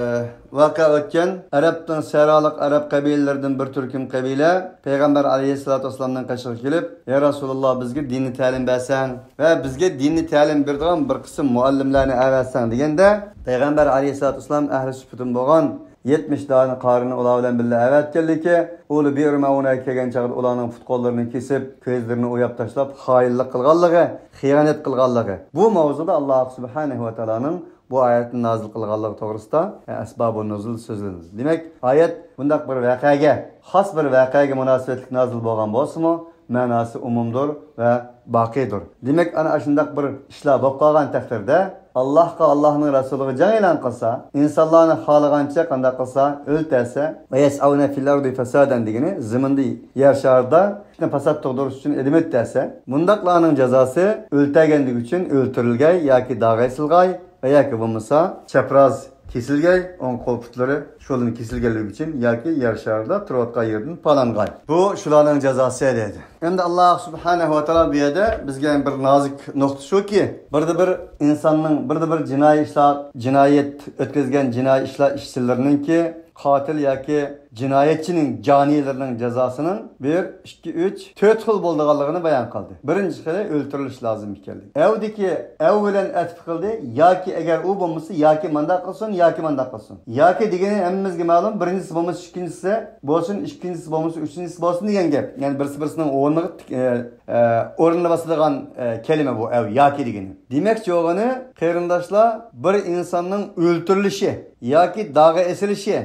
ۋەقە ئۆتكەن. ئەرەبنىڭ سەھرالىق ئەرەب قەبىلىلىرىدىن بىر تۈركۈم قەبىلە پەيغەمبەر ئەلەيھىسسالاتۇ ۋەسسالامنىڭ قېشىغا كېلىپ، يا رەسۇلاللا، بىزگە دىننى تەلىم بەرسەڭ ۋە بىزگە دىننى تەلىم بېرىدىغان بىر قىسىم مۇئەللىملەرنى ئەۋەتسەڭ دېگەندە، پەيغەمبەر ئەلەيھىسسالاتۇ ۋەسسالام ئەھلى سۈپىتىم بولغان يەتمىش دانە قارىنى ئۇلار بىلەن بىللە ئەۋەتكەنلىكى، ئۇلار بىئر مەئۇنەگە كەلگەن چاغدا ئۇلارنىڭ پۇت-قوللىرىنى كېسىپ، كۆزلىرىنى ئويۇپ تاشلاپ، خائىنلىق قىلغانلىقى، خىيانەت قىلغانلىقى. بۇ ماۋزۇدا ئاللاھ سۇبھانەھۇ ۋە تائالانىڭ بۇ ئايەتنى نازىل قىلغانلىقى توغرىسىدا، ئە، ئەسبابۇ نۇزۇل سۆزلىنىدۇ. دېمەك، ئايەت بۇنداق بىر ۋەقەگە، خاس بىر ۋەقەگە مۇناسىۋەتلىك نازىل بولغان بولسىمۇ، مەناسى ئومۇمدۇر ۋە باقىيدۇر. دېمەك، ئانا ئاشۇنداق بىر ئىشلار بولۇپ قالغان تەقدىردە، ئاللاھقا، ئاللاھنىڭ رەسۇلىغا جەڭ ئېلان قىلسا، ئىنسانلارنى خالىغانچە قانداق قىلسا ئۆلتۈرسە، ۋە يەسئەۋنە فىل ئەردى فەسادەن دېگىنى زېمىندا، يەر شارىدا پىتنە پاسات تۇغدۇرۇش ئۈچۈن ئېدىم ئۆتتەسە، مۇنداقلارنىڭ جازاسى ئۆلتۈرگەنلىكى ئۈچۈن ئۆلتۈرۈلگەي ياكى داغا ئېسىلغاي ۋە ياكى بولمىسا چەپراز كېسىلگەي، ئوڭ قول پۇتلىرى شۇلىرىنى كېسىلگەنلىكى ئۈچۈن ياكى يەر شارىدا تۇرۇۋاتقان يېرىدىن پالانغاي. بۇ شۇلارنىڭ جازاسى دەيدۇ. ئەمدى ئاللاھ سۇبھانەھۇ ۋە تائالا بۇ يەردە بىزگە بىر نازۇك نۇقتا شۇكى، بىردە بىر ئىنساننىڭ، بىردە بىر جىنايى ئىشلار، جىنايەت ئۆتكۈزگەن جىنايى ئىشلار ئىشچىلىرىنىڭكى قاتىل ياكى جىنايەتچىنىڭ جانىيلىرىنىڭ جازاسىنىڭ بىر، ئىككى، ئۈچ، تۆت خىل بولىدىغانلىقىنى بايان قىلدى. بىرىنچى خىلى ئۆلتۈرۈلۈش لازىم ئىكەنلىكى. ئەۋدىكى ئەۋ بىلەن ئەتىپ قىلدى. ياكى ئەگەر ئۇ بولمىسا، ياكى مانداق قىلسۇن، ياكى مانداق قىلسۇن. ياكى دېگىنى ھەممىمىزگە مەلۇم، بىرىنچىسى بولمىسا ئىككىنچىسى بولسۇن، ئىككىنچىسى بولمىسا ئۈچىنچىسى بولسۇن دېگەن گەپ. يەنى بىرسى بىرسىنىڭ ئورنىغا، ئە، ئە، ئورنىنى باسىدىغان، ئە، كەلىمە بۇ ئەۋ، ياكى دېگىنى. دېمەكچى بولغىنى، قېرىنداشلار، بىر ئىنساننىڭ ئۆلتۈرۈلۈشى ياكى داغا ئېسىلىشى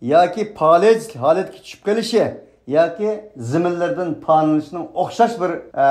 ياكى پالەچ ھالەتكە چۈشۈپ قېلىشى ياكى زېمىنلىرىدىن پالىنىشنىڭ ئوخشاش بىر، ئە،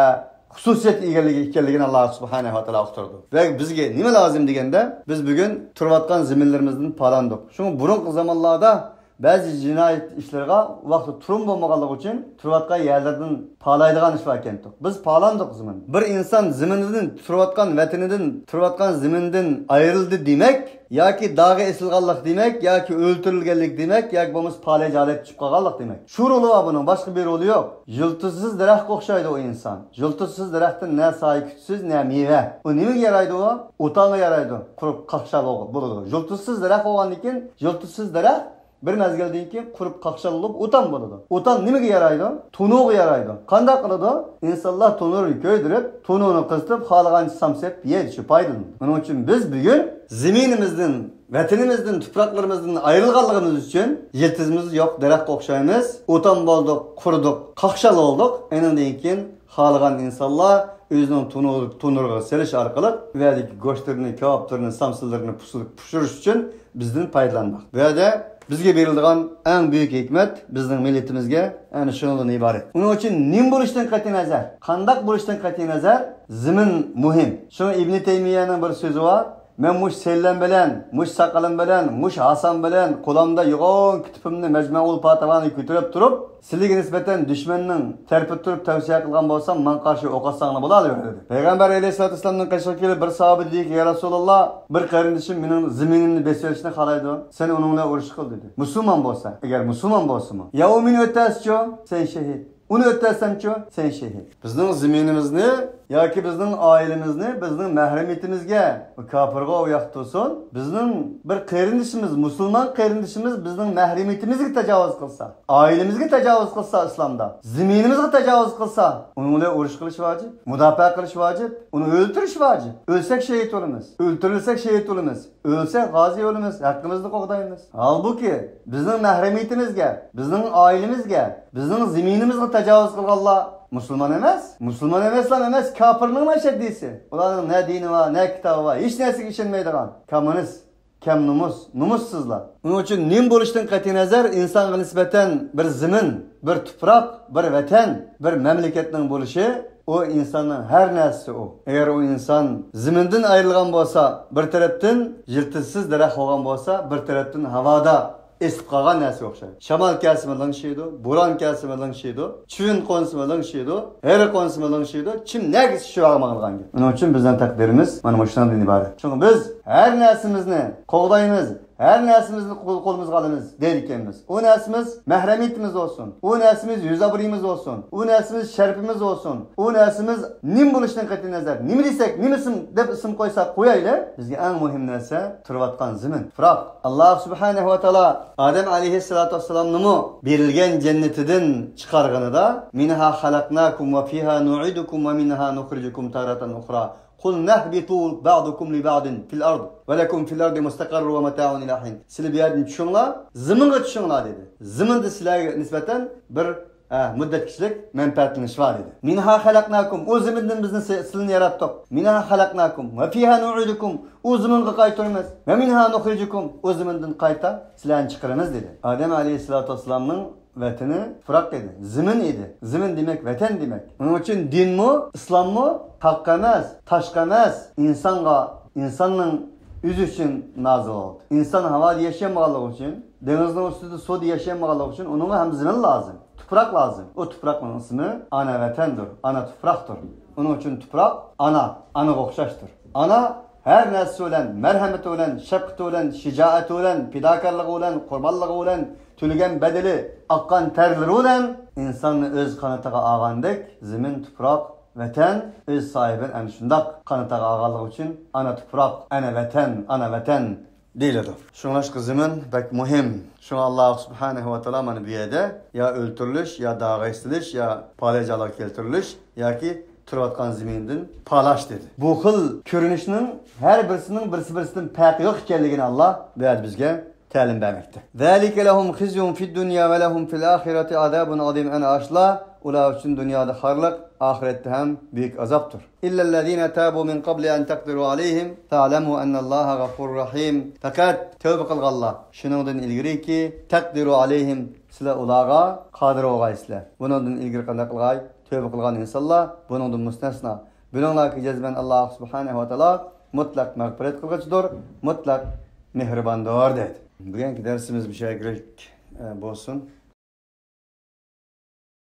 خۇسۇسىيەتكە ئىگىلىكى ئىكەنلىكىنى ئاللاھ سۇبھانەھۇ ۋە تائالا ئۇقتۇردى. ۋە بىزگە نېمە لازىم دېگەندە، بىز بۈگۈن تۇرۇۋاتقان زېمىنلىرىمىزدىن پالاندۇق. شۇڭا بۇرۇنقى زامانلاردا بەزى جىنايەت ئىشلىرىغا ۋاقتى تۇرۇم بولمىغانلىقى ئۈچۈن تۇرۇۋاتقان يەرلىرىدىن پالايدىغان ئىش باركەنتۇق. بىز پالاندۇق زېمىن. بىر ئىنسان زېمىنىدىن، تۇرۇۋاتقان ۋەتىنىدىن، تۇرۇۋاتقان زېمىنىدىن ئايرىلدى دېمەك، ياكى داغا ئېسىلغانلىق دېمەك، ياكى ئۆلتۈرۈلگەنلىك دېمەك، ياكى بولمىسا پالەچ ھالەتكە چۈشۈپ قالغانلىق دېمەك. شۇ رولى بار بۇنىڭ، باشقا بىر رولى يوق. يىلتىزسىز دەرەخكە ئوخشايدۇ ئۇ ئىنسان. يىلتىزسىز دەرەختتىن نە سايە كۈتىسىز، نە مېۋە. ئۇ نېمىگە يارايدۇ ئۇ؟ ئوتانغا يارايدۇ. قۇرۇپ قاقشال بولىدۇ. يىلتىزسىز دەرەخ بولغاندىن كېيىن، يىلتىزسىز دەرەخ بىر مەزگىلدىن كېيىن قۇرۇپ قاقشال بولۇپ ئوتان بولىدۇ. ئوتان نېمىگە يارايدۇ؟ تونۇغا يارايدۇ. قانداق قىلىدۇ؟ ئىنسانلار تونۇرنى كۆيدۈرۈپ، تونۇرنى قىزىتىپ، خالىغانچە سامساپ يەيدۇ، شۇ پايدىلىنىدۇ. ئۇنىڭ ئۈچۈن بىز بۈگۈن زېمىنىمىزدىن، ۋەتىنىمىزدىن، تۇپراقلىرىمىزدىن ئايرىلغانلىقىمىز ئۈچۈن يىلتىزىمىز يوق دەرەخكە ئوخشايمىز. ئوتان بولدۇق، قۇرۇدۇق، قاقشال بولدۇق. ئېنىڭدىن كېيىن خالىغان ئىنسانلار ئۆزىنىڭ تونۇر-، تونۇرىغا سېلىش ئارقىلىق ئۇ يەردىكى گۆشلىرىنى، كاۋاپلىرىنى، سامسىلىرىنى پۇشۇرۇش ئۈچۈن بىزدىن پايدىلانماق. بۇ يەردە بىزگە بېرىلىدىغان ئەڭ بۈيۈك ھېكمەت بىزنىڭ مىللىتىمىزگە ئەنە شۇنىڭدىن ئىبارەت. ئۇنىڭ ئۈچۈن نېمە بولۇشتىن قەتئىينەزەر، قانداق بولۇشتىن قەتئىينەزەر، زېمىن مۇھىم. شۇڭا ئىبنى تەيمىيەنىڭ بىر سۆزى بار، مەن مۇشۇ سەللەم بىلەن، مۇشۇ ساقىلىم بىلەن، مۇشۇ ھاسام بىلەن، قولۇمدا يوغان كىتابىمنى مەجمۇئۇل پاتاۋانى كۆتۈرۈپ تۇرۇپ، سىلىگە نىسبەتەن دۈشمەننىڭ تەرىپىدە تۇرۇپ تەۋسىيە قىلغان بولسام، ماڭا قارشى ئوق ئاتساڭلار بولالىۋېرىدۇ. پەيغەمبەر ئەلەيھىسسالاتۇ ۋەسسالامنىڭ قېشىغا كېلىپ بىر ساھابە دېدىكى، يا رەسۇلاللا، بىر قېرىندىشىم مېنىڭ زېمىنىمنى بېسىۋېلىشنى خالايدۇ، سەن ئۇنىڭ بىلەن ئۇرۇش قىل دېدى. مۇسۇلمان بولسا، ئەگەر مۇسۇلمان بولسىمۇ. يا ئۇ مېنى ئۆتەسچۇ، سەن شېھىت. ئۇنى ئۆتەسەمچۇ، سەن شېھىت. بىزنىڭ زېمىنىمىزنى ياكى بىزنىڭ ئائىلىمىزنى بىزنىڭ مەھرىمىيىتىمىزگە، ئۇ كاپىرغا ئۇ ياقتا تۇرسۇن، بىزنىڭ بىر قېرىندىشىمىز، مۇسۇلمان قېرىندىشىمىز بىزنىڭ مەھرىمىيىتىمىزگە تاجاۋۇز قىلسا، ئائىلىمىزگە تاجاۋۇز قىلسا ئىسلامدا، زېمىنىمىزغا تاجاۋۇز قىلسا، ئۇنىڭ بىلەن ئۇرۇش قىلىش ۋاجىپ، مۇداپىئە قىلىش ۋاجىپ، ئۇنى ئۆلتۈرۈش ۋاجىپ. ئۆلسەك شېھىت بولىمىز، ئۆلتۈرۈلسەك شېھىت بولىمىز. ئۆلسەك غازى ئۆلىمىز، ھەققىمىزنى قوغدايمىز. ھالبۇكى، بىزنىڭ مەھرىمىيىتىمىزگە، بىزنىڭ ئائىلىمىزگە، بىزنىڭ زېمىنىمىزغا تاجاۋۇز قىلغانلار مۇسۇلمان ئەمەس. مۇسۇلمان ئەمەسلا ئەمەس، كاپىرنىڭمۇ ئەشەددىيسى. ئۇلارنىڭ نە دىنى بار، نە كىتابى بار، ھېچ نەرسىگە ئىشەنمەيدىغان كوممۇنىست، كەم نومۇس، نومۇسسىزلار. ئۇنىڭ ئۈچۈن نېمە بولۇشىدىن قەتئىينەزەر، ئىنسانغا نىسبەتەن بىر زېمىن، بىر تۇپراق، بىر ۋەتەن، بىر مەملىكەتنىڭ بولۇشى، ئۇ ئىنساننىڭ ھەر نەرسىسى ئۇ. ئەگەر ئۇ ئىنسان زېمىندىن ئايرىلغان بولسا، بىر تەرەپتىن يىلتىزسىز دەرەخ بولغان بولسا، بىر تەرەپتىن ھاۋادا ئېسىپ قالغان نەرسىگە ئوخشايدۇ. شامال كەلسىمۇ لىڭشىيدۇ، بوران كەلسىمۇ لىڭشىيدۇ، چىۋىن قونسىمۇ لىڭشىيدۇ، ھېرى قونسىمۇ لىڭشىيدۇ. چىم نەگە چۈشۈۋالمايدىغان گەپ. ئۇنىڭ ئۈچۈن بىزنىڭ تەقدىرىمىز مانا مۇشۇنىڭدىن ئىبارەت. شۇڭا بىز ھەر نەرسىمىزنى قوغدايمىز، ھەر نەرسىمىزنى قول-، قولىمىزغا ئالىمىز دەيدىكەنمىز. ئۇ نەرسىمىز مەھرەمىيىتىمىز بولسۇن، ئۇ نەرسىمىز يۈز ئابرۇيىمىز بولسۇن، ئۇ نەرسىمىز شەرىپىمىز بولسۇن، ئۇ نەرسىمىز نېمە بولۇشىدىن قەتئىينەزەر، نېمە دېسەك، نېمە ئىسىم دەپ ئىسىم قويساق قويايلى، بىزگە ئەڭ مۇھىم نەرسە تۇرۇۋاتقان زېمىن، تۇپراق. ئاللاھ سۇبھانەھۇ ۋە تائالا ئادەم ئەلەيھىسسالاتۇ ۋەسسالامنىمۇ بېرىلگەن جەننىتىدىن چىقارغىنىدا، مىنھا خەلەقناكۇم ۋە فىھا نۇئىدۇكۇم ۋە مىنھا نۇخرىجۇكۇم تارەتەن ئۇخرا. قۇلنا اھبطوا بعضكم لبعض في الأرض ولكم في الأرض مستقر ومتاع إلى حين. سىلەر بۇ يەردىن چۈشۈڭلار، زېمىنغا چۈشۈڭلار دېدى. زېمىندا سىلەرگە نىسبەتەن بىر، ھە، مۇددەتكىچىلىك مەنپەئەتلىنىش بار دېدى. مىنھا خەلەقناكۇم، ئۇ زېمىندىن بىزنى سى-، سىلىنى ياراتتۇق. مىنھا خەلەقناكۇم ۋە فىھا نۇئىدۇكۇم، ئۇ زېمىنغا قايتۇرىمىز. ۋە مىنھا نۇخرىجۇكۇم، ئۇ زېمىندىن قايتا سىلەرنى چىقىرىمىز دېدى. ئادەم ئەلەيھىسسالاتۇ ۋەسسالامنىڭ ۋەتىنى تۇپراق ئىدى، زېمىن ئىدى. زېمىن دېمەك ۋەتەن دېمەك. ئۇنىڭ ئۈچۈن دىنمۇ، ئىسلاممۇ تاغقا ئەمەس، تاشقا ئەمەس، ئىنسانغا، ئىنساننىڭ ئۆزى ئۈچۈن نازىل بولدى. ئىنسان ھاۋادا ياشىيالمىغانلىقى ئۈچۈن، دېڭىزنىڭ ئۈستىدە سۇدا ياشىيالمىغانلىقى ئۈچۈن ئۇنىڭغا ھەم زېمىن لازىم، تۇپراق لازىم. ئۇ تۇپراقنىڭ ئىسمى ئانا ۋەتەندۇر، ئانا تۇپراقتۇر. ئۇنىڭ ئۈچۈن تۇپراق ئانا، ئانىغا ئوخشاشتۇر. ئانا ھەر نەرسىسى بىلەن، مەرھەمىتى بىلەن، شەپقىتى بىلەن، شىجائىتى بىلەن، پىداكارلىقى بىلەن، قۇربانلىقى بىلەن، تۆلىگەن بەدىلى، ئاققان تەرلىرى بىلەن ئىنساننى ئۆز قانىتىغا ئالغاندەك، زېمىن، تۇپراق، ۋەتەن ئۆز ساھىبىنى ئەنە شۇنداق قانىتىغا ئالغانلىقى ئۈچۈن ئانا تۇپراق، ئانا ۋەتەن، ئانا ۋەتەن دېيىلىدۇ. شۇڭلاشقا زېمىن بەك مۇھىم. شۇڭا ئاللاھ سۇبھانەھۇ ۋە تائالا مانا بۇ يەردە يا ئۆلتۈرۈلۈش، يا داغى سېلىش، يا پالەچ ھالغا كەلتۈرۈلۈش ياكى تۇرۇۋاتقان زېمىندىن پالاش دېدى. بۇ خىل كۆرۈنۈشنىڭ ھەر بىرسىنىڭ بىرسى-بىرسىدىن پەرقى يوق ئىكەنلىكىنى ئاللاھ بۇ يەردە بىزگە تەلىم بەرمەكتە. ذلك لهم خزي في الدنيا ولهم في الآخرة عذاب عظيم. ئەنە ئاشۇلار، ئۇلار ئۈچۈن دۇنيادا خارلىق، ئاخىرەتتە ھەم بۈيۈك ئازابتۇر. إلا الذين تابوا من قبل أن تقدروا عليهم فاعلموا أن الله غفور رحيم. پەقەت تەۋبە قىلغانلار، شۇنىڭدىن ئىلگىرىكى، تەقدىرۇ ئەلەيھىم، سىلەر ئۇلارغا قادىر بولغايسىلەر. بۇنىڭدىن ئىلگىرى قانداق قىلغاي؟ تەۋبە قىلغان ئىنسانلار بۇنىڭدىن مۇستەسنا. بىلىڭلاركى، جەزمەن ئاللاھ سۇبھانەھۇ ۋە تائالا مۇتلەق مەغپىرەت قىلغۇچىدۇر، مۇتلەق مېھرىباندۇر دەيدۇ. بۈگۈنكى دەرسىمىز مۇشۇ يەرگىلىك، ئە، بولسۇن.